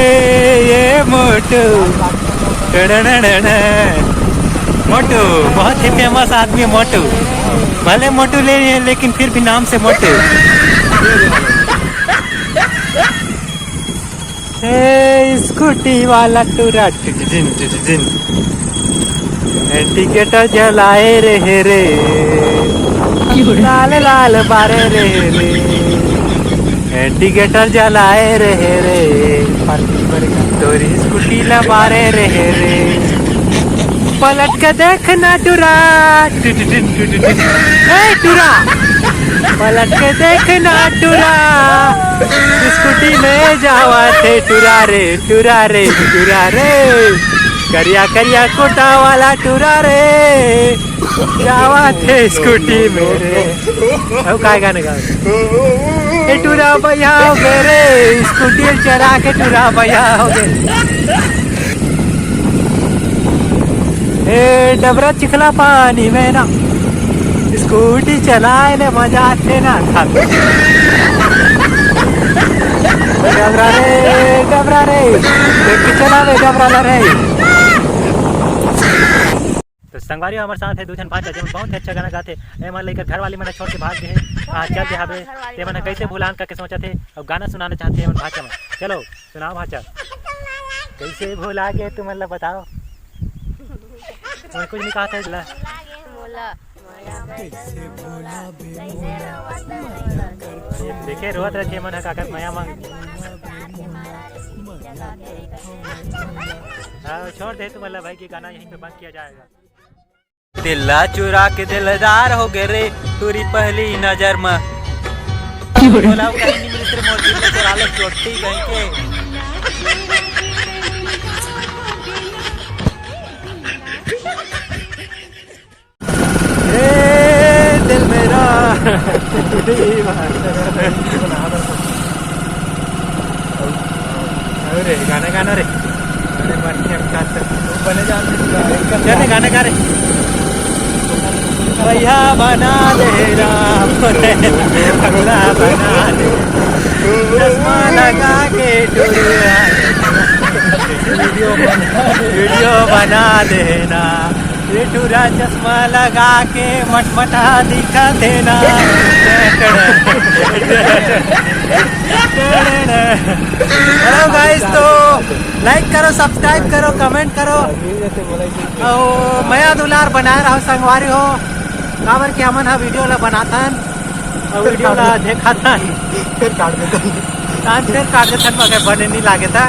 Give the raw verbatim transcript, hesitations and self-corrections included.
ए, ये मोटू। टड़ड़ड़ड़। मोटू, बहुत ही फेमस आदमी है मोटू। भले मोटू ले लिए, लेकिन फिर भी नाम से मोटू। ए, स्कूटी वाला टूरा, टिटिटिन, टिटिटिन। इंडिकेटर जलाए रहे रे, लाल लाल बारे रहे रे। इंडिकेटर जलाए रहे रे, तोरी स्कूटी ला बारे रहे रे। पलट के देखना टूरा, टिटिटिन, टिटिटिन। ए टूरा, पलट के देखना टूरा, स्कूटी में जावा थे टूरा रे, टूरा रे, टूरा रे। करिया करिया कोटा वाला टूरा रे, जावा थे स्कूटी में रे। अब काय गाना गा? ए टूरा भैया हो गए रे, स्कूटी चला के टूरा भैया हो गए। ए डबरा चिखला पानी में ना, स्कूटी चलाए ले मजा आथे ना। डबरा रे, डबरा रे, देख के चलावे डबरा ला रे। तो संगवारी हमर साथ है दू झन भांचा, जेमन बहुत ही अच्छा गाना गाथे। ए मन लेकर घर वाली मन छोड़ के भाग गए हैं, आ, चल दे हवे। ते मन कैसे भुलान करके सोचत हे, अब गाना सुनाना चाहते हैं मन भांचा मन। चलो सुनाओ भांचा। कैसे भुला गए तुमन ला बताओ। तुमन कुछ नहीं कहा था ला। मोला। देखे रोत रहे मन ह काकर मया मांग। हाँ, छोड़ दे तुमन ला भाई, ये गाना यहीं पे बंद किया जाएगा। दिल्ला चुरा के दिलदार हो गए रे, टूरी पहली नजर में। बोला वो कहीं नहीं मिली तेरे मोर दिल में चुरा ले चोटी कहीं के। ए दिल मेरा। अरे गाना गाना रे। अरे मर के हम का तू बने जा। चल रे गाना गा रे। भैया बना दे राम, भैया बना दे। चश्मा लगा के टुरा वीडियो बना देना। ये टूरा चश्मा लगा के मटमटा दिखा देना। हेलो गाइस, तो लाइक करो, सब्सक्राइब करो, कमेंट करो। और मया दुलार बनाए रहो संगवारी हो, काबर कि हमन ह वीडियो ला बनाथन और वीडियो ला देखाथन। फिर काट देथन। तान फिर काट देथन, मगर बने नहीं लागे था।